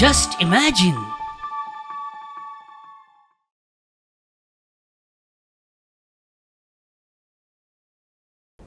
Just imagine.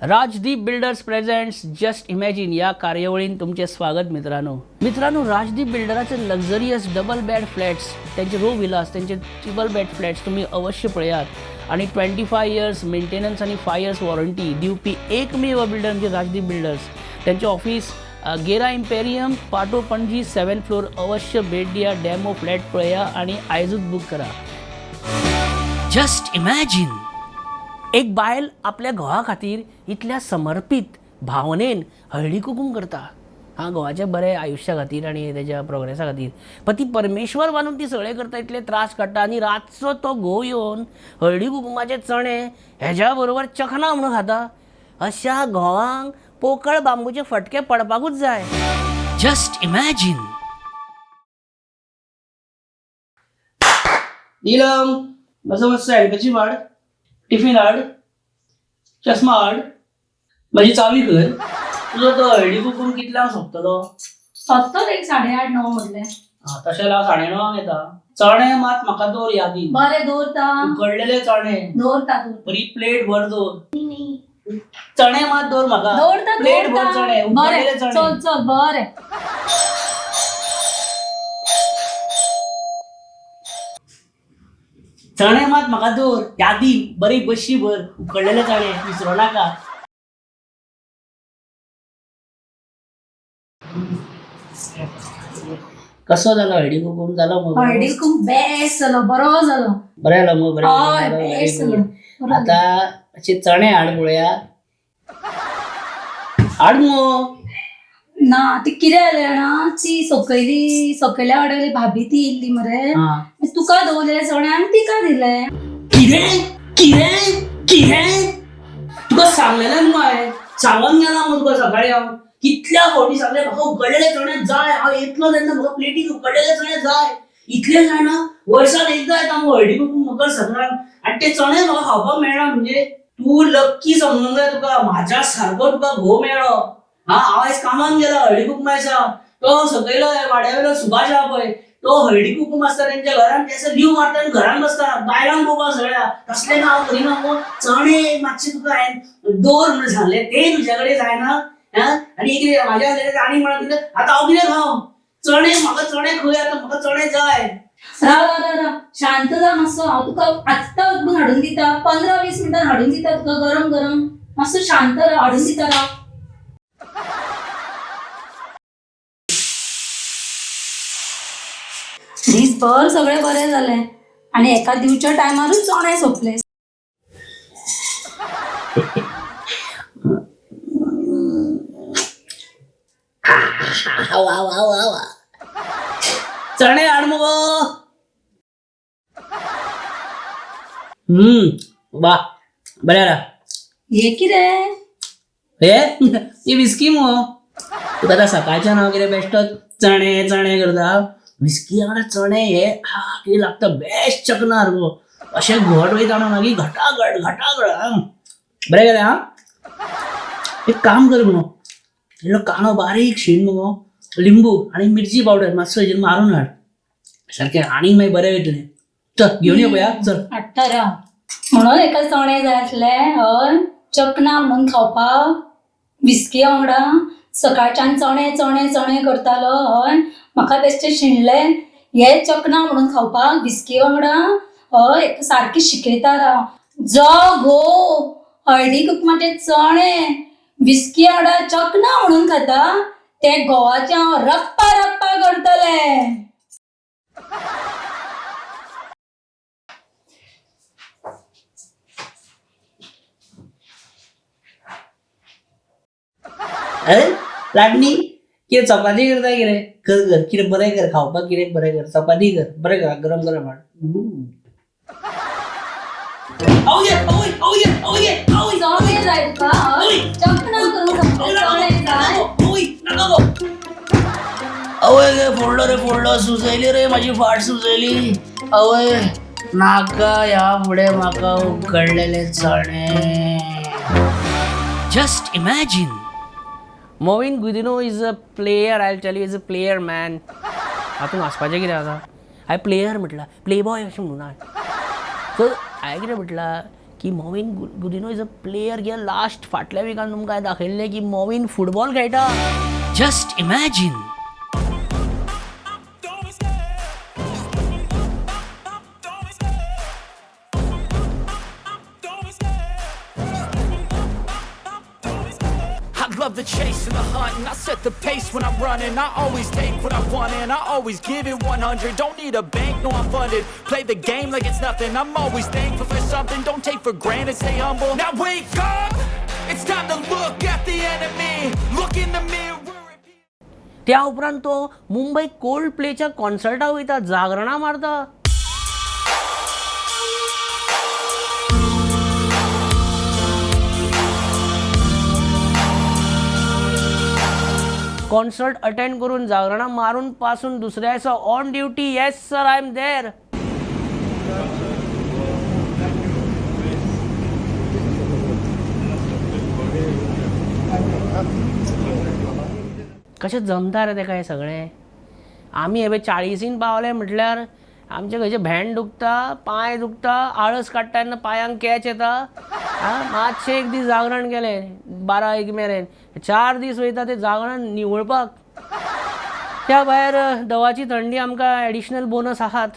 Rajdeep builders presents just imagine या कार्यावळीन तुमचे स्वागत मित्रांनो. मित्रांनो, राजदीप बिल्डराचे लक्झरियस डबल बेड फ्लॅट्स, त्यांचे रो विलास, त्यांचे ट्रिपल बेड फ्लॅट्स तुम्ही अवश्य पळयात आणि 25 इयर्स मेंटेनन्स आणि 5 इयर्स वॉरंटी दिवपी एकमेव बिल्डर म्हणजे राजदीप बिल्डर्स. त्यांचे ऑफिस गेरा इम्पेरियम, पाटो, पणजी, 7 फ्लोर. अवश्य भेट दिया, डेमो फ्लॅट पळया आणि आयजूच बूक करा. Just imagine. एक बायल आपल्या घोवा खातीर इतल्या समर्पीत भावनेन हळदी कुकूम करता, हा, घोवाच्या बऱ्या आयुश्या खातीर आनी तेज्या प्रोग्रेसा खातीर. पण ती परमेश्वर मानून ती सगळें करता, इतले त्रास काडटा आनी रातचो तो घोव येवन हळदी कुकुमाचे चणे हेज्या बरोबर चखना म्हणून खाता. अशा घोवांक पोकळ बांबूचे फटके पडपाकूच जाय. Just imagine. Neelam, मातसो मातसो हँडकचीफ हाड, टिफीन हाड, चश्मा हाड, म्हजी चावी खंय? तुजो तो हळदी कुकूम कितल्यांक सोंपतलो? सोदतो एक 8:30 9 म्हटलें. हा, तशें जाल्यार हांव 9:30 येता. चणे मात म्हाका दवर यादीन. बरें, दवरता. उकडलेले चणे. दवरता तूं. बरी प्लेट भर दवर. चणे मात दवर म्हाका. दवरता. प्लेट भर चणे. दवरता. उकडलेले बरें. चणे. चल चल, बरें. चणे मात म्हाका दवर यादीन, बरी बशी भर उकडलेले चणे, विसरो नाका. कसो जालो हळदी कुकूम जालो मग? हळदी कुंकू बेस्ट जालो, बरो जालो. बरें जालो मग? बरें. हय. जालो, very best good. जालो, बरो. आता अशे चणे हाड पळोवया, हाड मुगो. ना, ती कितें जालें जाणा, ती सकयली सकयल्या वाड्यावयली भाभी ती येयल्ली मरे. हा. तुका दवरलेले चणे आनी तिका दिले. कितें कितें कितें? तुका सांगलेलें न्हू हांवें, सांगून गेला मगो तुका सकाळी हांव कितल्या फावटी सांगलें, म्हाका उकडलेले चणे जाय, हांव येतलो तेन्ना म्हाका प्लेटीन उकडलेले चणे जाय. इतलें जाणा, वर्सान एकदां येता मगो हळदी कुकूम मकर संक्रांत आनी ते चणे म्हाका खावपाक मेळना. म्हणजे तूं लक्की समजूंक जाय तुका, म्हाज्या सारको तुका घोव मेळ्ळो. हा, हांव आयज कामाक गेला हळदी कुकमा दिसा, तो सकयलो वाड्या वयलो सुभाष आहा पळय, तो हळदी कुकूम आसता तेंच्या घरान, ते लीव मारता आनी घरान बसता, बायलांक पळोवपाक सगळ्या. तसलें ना हांव करिना मगो. चणे मातशे तुका हांवें दवर म्हणून सांगलें, ते तुज्या कडेन जायना. हा, आनी कितें म्हाज्या आनी म्हणून दिलें, आतां हांव कितें खावं चणे? म्हाका चणे खंय? आतां म्हाका चणे जाय. राव राव राव राव, शांत जा मातसो. हांव तुका आत्तां उकडून हाडून दिता, 15-20 मिनटान हाडून दिता तुका गरम गरम. मातसो शांत राव, हाडून दिता, राव. दीसभर सगळें बरें जालें आनी एका दिवच्या टायमारूच चणे सोंपले. वा वा वा वा, चणे हाड मगो. वा, बरें जाला. हे कितें? हे ती विस्की मुगो. तुका आतां सकाळच्यान हांव कितें बेश्टोच चणे चणे करता. विस्की वांगडा चणे हे हा कितें लागता, बेस्ट चकनार गो. अशें घट वयता न्हू मागीर घटाघट घटाघट. हा, बरें गेलें. हा, एक काम कर मुगो, इल्लो कांदो बारीक शीन मुगो, लिंबू आनी मिरची पावडर मातसो हेजेर मारून हाड सारकें, आनी मागीर बरें वयतलें. चल, घेवन यो पळया, चल. हाडटा, राव. म्हणून एका चणे जाय आसले, हय, चकना म्हणून खावपाक विस्की वांगडा. सकाळच्यान चणे चणे चणे करतालो, हय. म्हाका बेश्टे शिणले हे चकना म्हणून खावपाक विस्की वांगडा, हय. सारकी शिकयता, राव. जो घोव हळदी कुकमाचे चणे विस्की वांगडा चकना म्हणून खाता ते घोवाचें हांव रप्पा रप्पा करतलें. अरे लाडणी, कितें चपाती करता कितें? कर कर, कितें बरें कर खावपाक, कितें बरें कर, चपाती कर, बरें कर, गरम गरम हाड. आवय आवय आवय आवय आवय. चणे जाय तुका, हय? चकना करून खावपाक चणे जाय. अवय गे, फोडलो रे, फोडलो, सुजयली रे माझी फाट सुजयली. अवय, नाका ह्या फुडें म्हाका उकडलेले चणे. Just imagine. Mauvin Godinho is a player, I'll tell you, is a player man. हातून हांसपाचें कितें आसा? हांवें प्लेयर म्हटलां, प्ले बॉय अशें म्हणूना. सो हांवें कितें म्हटलां की Mauvin Godinho is a player. कित्याक लास्ट फाटल्या विकान तुमकां हांवें दाखयल्लें की मॉविन फुटबॉल खेळटा. Just imagine. I love the chase and the hunt, and I set the pace when I'm running. I always take what I want and I always give it 100. Don't need a bank, no I'm funded. Play the game like it's nothing. I'm always thankful for something. Don't take for granted, stay humble. Now wake up! It's time to look at the enemy. Look in the mirror. त्या उपरांत तो Mumbai cold प्लेच्या कॉन्सर्टाक वयता, जागरणां मारता. Concert attend करून जागरणां मारून पासून दुसऱ्या दिसा on duty, yes sir I am there. कशें जमता रे तेका हें सगळें? आमी हे पळय चाळीसीन पावले म्हटल्यार आमचें खंयचें भेंड दुखता, पांय दुखता, आळस काडटा तेन्ना पांयांक कॅच येता. आं, मातशें एक दीस जागरण केलें 12-1 मेरेन, 4 दीस वयता ते जागरण निवळपाक. त्या भायर दवाची थंडी आमकां एडिशनल बोनस आहात.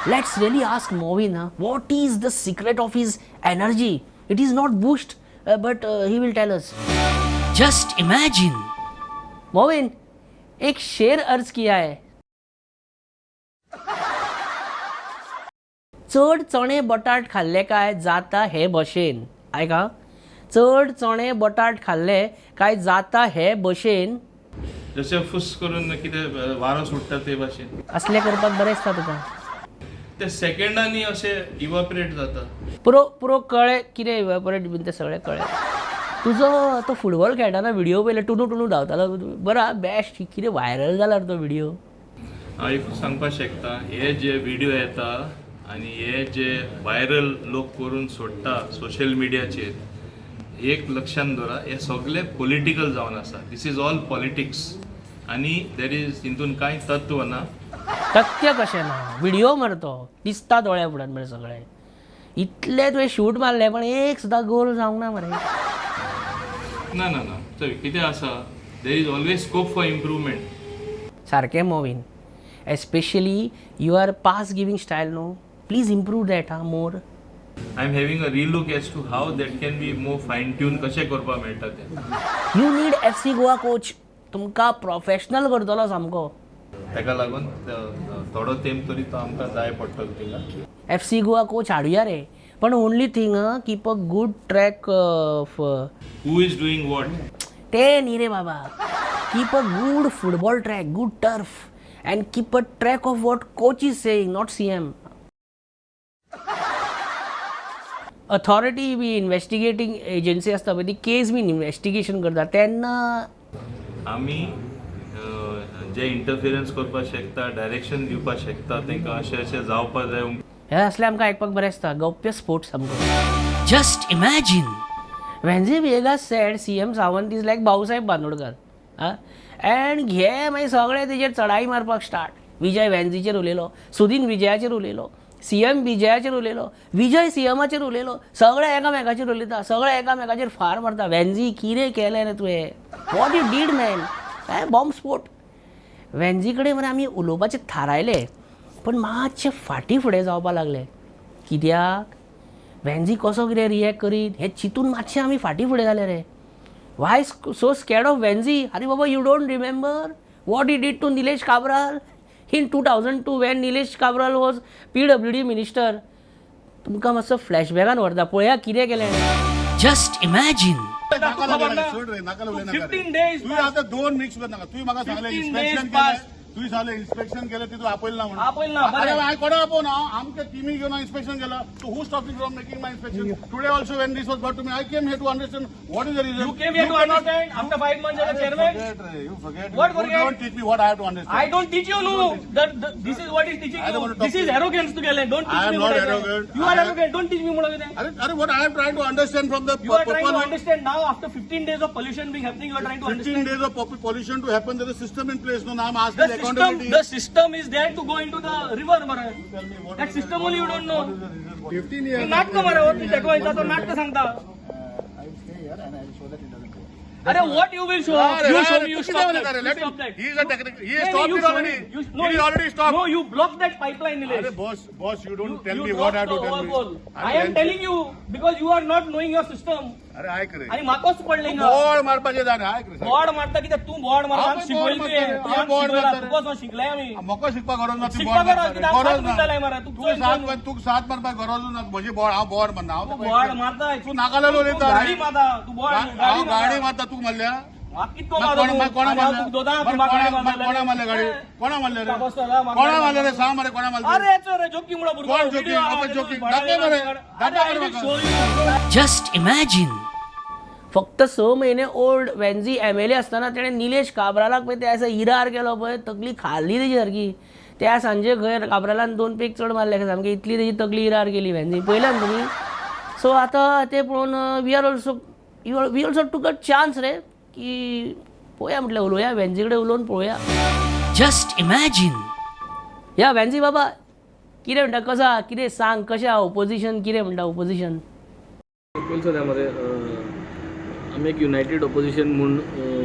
Let's really ask Mauvin what is the secret of his energy. It is not Boost, but he will tell us. Just imagine. Mauvin, एक शेर अर्ज किया है. चड चणे बटाट खाल्ले काय जाता हे भशेन. आयका, चड चणे बटाट खाल्ले काय जाता हे भशेन. जशें फुस करून कितें वारो सुट्टा ते भाशेन. असलें करपाक बरें दिसता तुका. ते सेकंडांनी अशें इवापरेट जाता. पुरो पुरो कळ्ळें कितें इवापरेट बीन तें सगळें कळ्ळें. तुजो तो फुटबॉल खेळटाना व्हिडियो पयले टुनू टुनू धांवतालो बरो बेस्ट, कितें व्हायरल जाला तो व्हिडियो. हांव एक सांगपाक शकता, हे जे व्हिडियो येता आनी हे जे व्हायरल लोक करून सोडटा सोशल मिडियाचेर, एक लक्षान दवरा, हे सगळे पॉलिटिकल जावन आसा. This is all politics आनी there is हितून कांय तत्व ना. तथ्य कशें ना, व्हिडियो मरे तो दिसता दोळ्या फुड्यान मरे सगळें. इतले तुवें शूट मारले पण एक सुद्दां गोल जावंक ना मरे. ना ना ना, चोय कितें आसा, there is always scope for improvement. सारकें Mauvin, especially your pass giving style न्हू, प्लीज इम्प्रूव that हा more. I am having a relook as to how that can be more fine tune, कशें करपाक मेळटा तें. You need FC Goa coach, तुमकां professional करतलो सामको. ताका लागून थोडो तेंप तरी तो आमकां जाय पडटलो थिंगा. FC Goa coach हाडुया रे, पण only thing keep a good track of who is doing what. ते न्ही रे बाबा, keep a good football track, good turf and keep a track of what coach is saying, not CM. Authority be investigating agency आसता पळय, ती केस बी investigation करता तेन्ना आमी जे इंटरफिरन्स करपाक शकता, डायरेक्शन दिवपाक शकता तांकां, अशें अशें जावपाक जाय. हे असलें आमकां आयकपाक बरें दिसता. गौप्य स्पोर्ट्स सामको. Just imagine. Venzy Viegas said CM Sawant is like Bhausaheb Bandodkar. And घे मागीर सगळे तेजेर चढाई मारपाक स्टार्ट. विजय वेन्झीचेर उलयलो, सुदीन विजयाचेर उलयलो, सीएम विजयाचेर उलयलो, विजय सीएमाचेर उलयलो, सगळे एकामेकाचेर उलयता, सगळे एकामेकाचेर फार मारता. वेन्झी कितें केलें रे तुवें, what you did man, bomb spot. Venzy कडेन मरे आमी उलोवपाचें थारायलें, पण मातशें फाटीं फुडें जावपाक लागलें. कित्याक वेन्झी कसो कितें रिएक्ट करीत हें चिंतून मातशें आमी फाटीं फुडें जाले रे. Why so scared of Venzy? अरे बाबा, you don't remember what he did to Nilesh Cabral in 2002 when Nilesh Cabral was PWD minister. तुमकां मातसो फ्लॅशबॅकान व्हरता, पळया कितें केलें. Just imagine. 15 days. तुवें आतां 2 मिक्स करनाका. तुवें म्हाका सांगलें इन्स्पेक्शन केलें, तुवें सांगलें इन्स्पेक्शन केलें, तितून आपयलें ना म्हणून. आपयलें ना, बरें. अरे हांवें कोणा आपोवना, आमच्या टिमी घेवन इन्स्पेक्शन केलां. So who stop you from making my inspection? Today also when this was brought to me, I came here to understand what is the reason. You came here to understand after 5 months as a chairman? Forget, you forget. What You forget? don't teach me what I have to understand. I don't teach you, no. This is what is teaching I don't you. want to talk This is to you. arrogance to get. Don't teach I am me not what I can. arrogant. You are I am- arrogant. Don't teach me what I can. अरे what I am trying to understand from the You are trying to purpose of understand now after 15 days of pollution being happening, you are trying to 15 understand. days of pollution to happen, there is a system in place. No, now I'm asking The accountability. The system is there to go into the river मरे. That system only you don't know. 15 years. नाटक मरे हो, तू दाखवायचा तो नाटक सांगता. I will stay here and I will show that it doesn't work. अरे what you will show? You show me, you stop that. Let him. He is a technical. He has No, stopped you it show already. me. You, no, He already stopped. No, you blocked that pipeline, Nilesh. Arey boss, boss, you don't tell You me what I have to blocked the tell me. overfall. I am telling you because you are not knowing your system. अरे आयक रे. आणि म्हाकोच पडले ना. Board मारपाचें जाणा आयक रे. बोर्ड मारता कित्याक तूं बोर्ड मारता हांव आमी शिकयलें बोर्ड तुवें. मारता रे. तुवें हांव बोर्ड शिकयलां मारता रे. तुका शिकले आमी. म्हाका शिकपाक गरज ना. तूं शिकपाक बोर्ड गरज मारता कित्याक गरज सात दिताले मरे. ना. तूं तूं सात तुका सात मारपाक गरज ना. म्हजी बोर्ड हांव बोर्ड मारना. तूं बोर्ड मारता. तूं नाका उलयता. गाडी मारता. तूं बोर्ड हांव गाडी मारता तुका मारल्या. कोणा मारले गाडी? कोणा मारले रे? कोणा मारले रे? सांग मरे कोणा मारले? अरे रे जोकी मुळे भुरगो. कोण जोकी? जोकी दाखय मरे. दाखय मरे. Just imagine. फक्त 6 महिने ओल्ड वेन्झी MLA आसतना तेणें निलेश काब्रालाक पळय त्या दिसा इरार केलो पळय, तकली खाल्ली तेजी सारकी. त्या सांजे खंय काब्रालान 2 पेग चड मारले, सामकी इतली तेजी तकली इरार केली वेन्झी. पळयला न्हू तुमी? सो आतां तें पळोवन we also took a chance रे की पळोवया म्हटलें, उलोवया वेन्झी कडेन उलोवन पळोवया. Just imagine. या वेन्झी बाबा कितें म्हणटा, कसो आहा, कितें सांग, कशें आहा ओपोजिशन, कितें म्हणटा ओपोजिशन? पयलीं सगळ्या मरे आमी एक युनायटेड ओपोजिशन म्हूण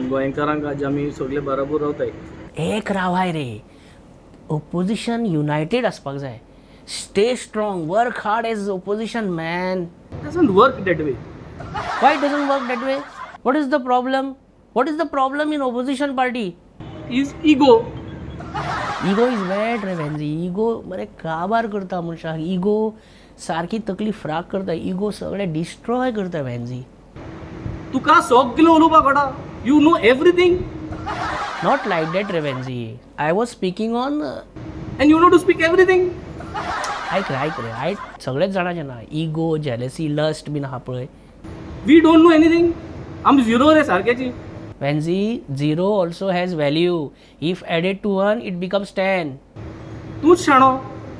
गोंयकारांक आज आमी सगळे बराबर रावताय. एक रावाय रे, ओपोजिशन युनायटेड आसपाक जाय. Stay strong, work hard as opposition man. Doesn't work that way. Why doesn't work that way? What is the problem? What is the problem in opposition party? Is ego. Ego is bad रे वेन्झी. Ego मरे काबार करता मनशाक. Ego सारकी तकली फ्राक करता. Ego सगळें डिस्ट्रॉय करता वेन्झी. तुका सगळें उलोवपाक कळटा. You know everything. Not like that रे वेन्झी. I was speaking on and you know to speak everything. आयक रे, आयक रे, आयक सगळेच जाणाचें ना. इगो, जेलसी, लस्ट बीन आहा पळय. We don't know anything. आमी झिरो रे सारक्याची. वेन्झी, 0 also has value. If added to 1 it becomes 10. तूंच शाणो.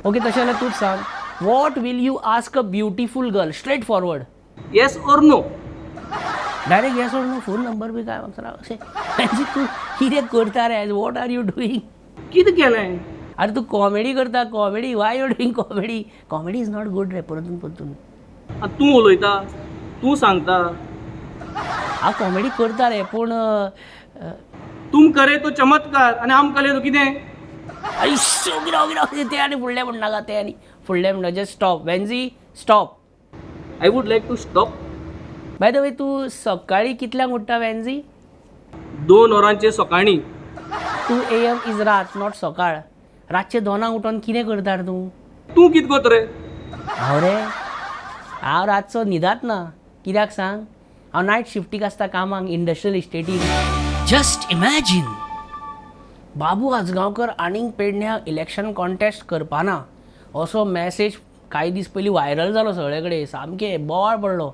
ओके, तशें जाल्यार तूंच सांग, what will you ask a beautiful girl? Straight forward. Yes or no? Direct yes or no. Phone number बी काय मागता अशें? वेन्झी तूं कितें करता रे? What are you doing? कितें केलें? अरे तूं कॉमेडी करता. Comedy. Why you doing comedy? Comedy is not good रे. परतून परतून तूं उलयता, तूं सांगता. हांव कॉमेडी करता रे, पूण तुम करे तो चमत्कार आनी आम करे तो कितें? आयश्यो कितें कितें तें आनी फुडलें म्हणनाका, तें आनी फुडलें म्हणटा. Just stop Venzy, stop. I would like to stop. By the way, तूं सकाळीं कितल्यांक उठ्ठा वेन्झी? 2 वरांचेर सकाळीं. 2 AM is रात, not सकाळ. रातचें 2 उठोन कितें करता रे तूं? तूं कितें करता रे? हांव रे, हांव रातचो न्हिदात ना. कित्याक सांग? हांव नायट शिफ्टीक आसता कामाक, industrial इस्टेटीक. Just imagine. Babu Ajgaonkar आनीक पेडण्यां इलेक्शन कॉन्टेस्ट करपाना असो मॅसेज कांय दीस पयलीं व्हायरल जालो सगळे कडेन. सामकें बोवाळ पडलो.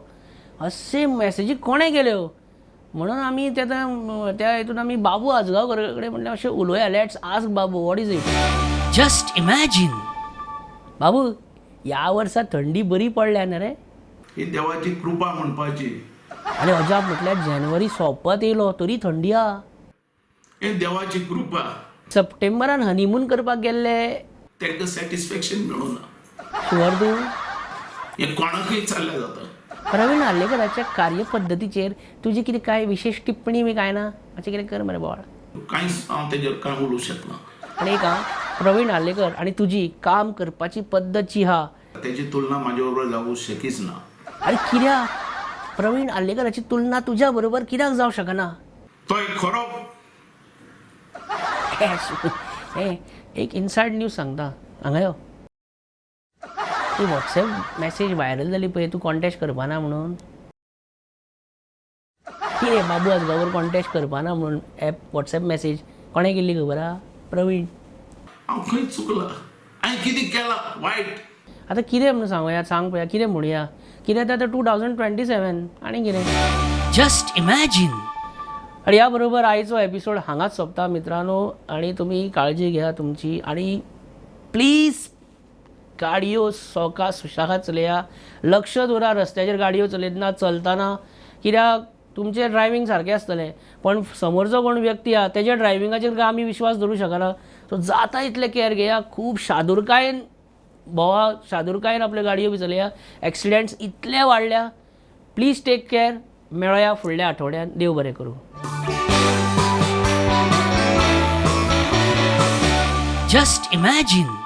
अशे मॅसेजी कोणें केल्यो म्हणून आमी त्या हितून आमी बाबू आजगांवकर कडेन म्हणलें अशें उलोवया. Let's ask Babu what is it. Just imagine. बाबू, ह्या वर्सा थंडी बरी पडल्या न्ही रे? ही देवाची कृपा म्हणपाची. आनी अजाप म्हटल्यार जानेवारी सोंपत येयलो तरी थंडी आहा. हे देवाची कृपा. सप्टेंबरान हनीमून करपाक गेल्ले तांकां सॅटिस्फॅक्शन मेळूना. शुअर तूं? हे कोणाकूय चल्ल्या जाता. प्रवीण आर्लेकराच्या कार्यपद्दतीचेर तुजी कितें कांय विशेश टिप्पणी बी कांय ना? मातशें कितें कर मरे बोवाळ. कांयच हांव तेजेर कांय उलोवंक शकना. आनी एक आं, प्रवीण आर्लेकर आनी तुजी काम करपाची पद्दत जी आहा तेजी तुलना म्हाजे बरोबर जावूंक शकीच ना. आनी कित्याक प्रवीण आर्लेकराची तुलना तुज्या बरोबर कित्याक जावंक शकना? तो एक खरो. एक इनसायड न्यूज सांगता, हांगा यो. ती वॉट्सएप मॅसेज व्हायरल जाली पळय, तूं कॉन्टेस्ट करपाना म्हणून. कितें बाबू आजगांवकर कॉन्टेस्ट करपाना म्हणून एप वॉट्सएप मॅसेज कोणें केल्ली खबर आहा? प्रवीण. हांव खंय चुकलां? हांवें कितें केलां वायट? आतां कितें म्हणून सांगुया, सांग पळया कितें म्हणुया. कितें आतां 2027 आनी कितें. Just imagine. आणि या बरोबर आयचो एपिसोड हांगाच सोंपता मित्रांनो. आणि तुमी काळजी घ्या तुमची, आणि प्लीज गाडयो सोका सुशेगाद चलया. लक्ष दवरा रस्त्याचेर गाडयो चलयतना, चलतना, कित्याक तुमचें ड्रायव्हींग सारकें आसतलें, पण समोरचो कोण व्यक्ती आहा तेज्या ड्रायव्हिंगाचेर काय आमी विश्वास दवरूं शकना. सो जाता इतलें केअर घेया, खूब शादुरकायेन भोवा, शादुरकायेन आपल्यो गाडयो बी चलया. एक्सिडंट्स इतले वाडल्या, प्लीज टेक केअर. मेळोया फुडल्या आठवड्यान, देव बरें करूं. Just imagine.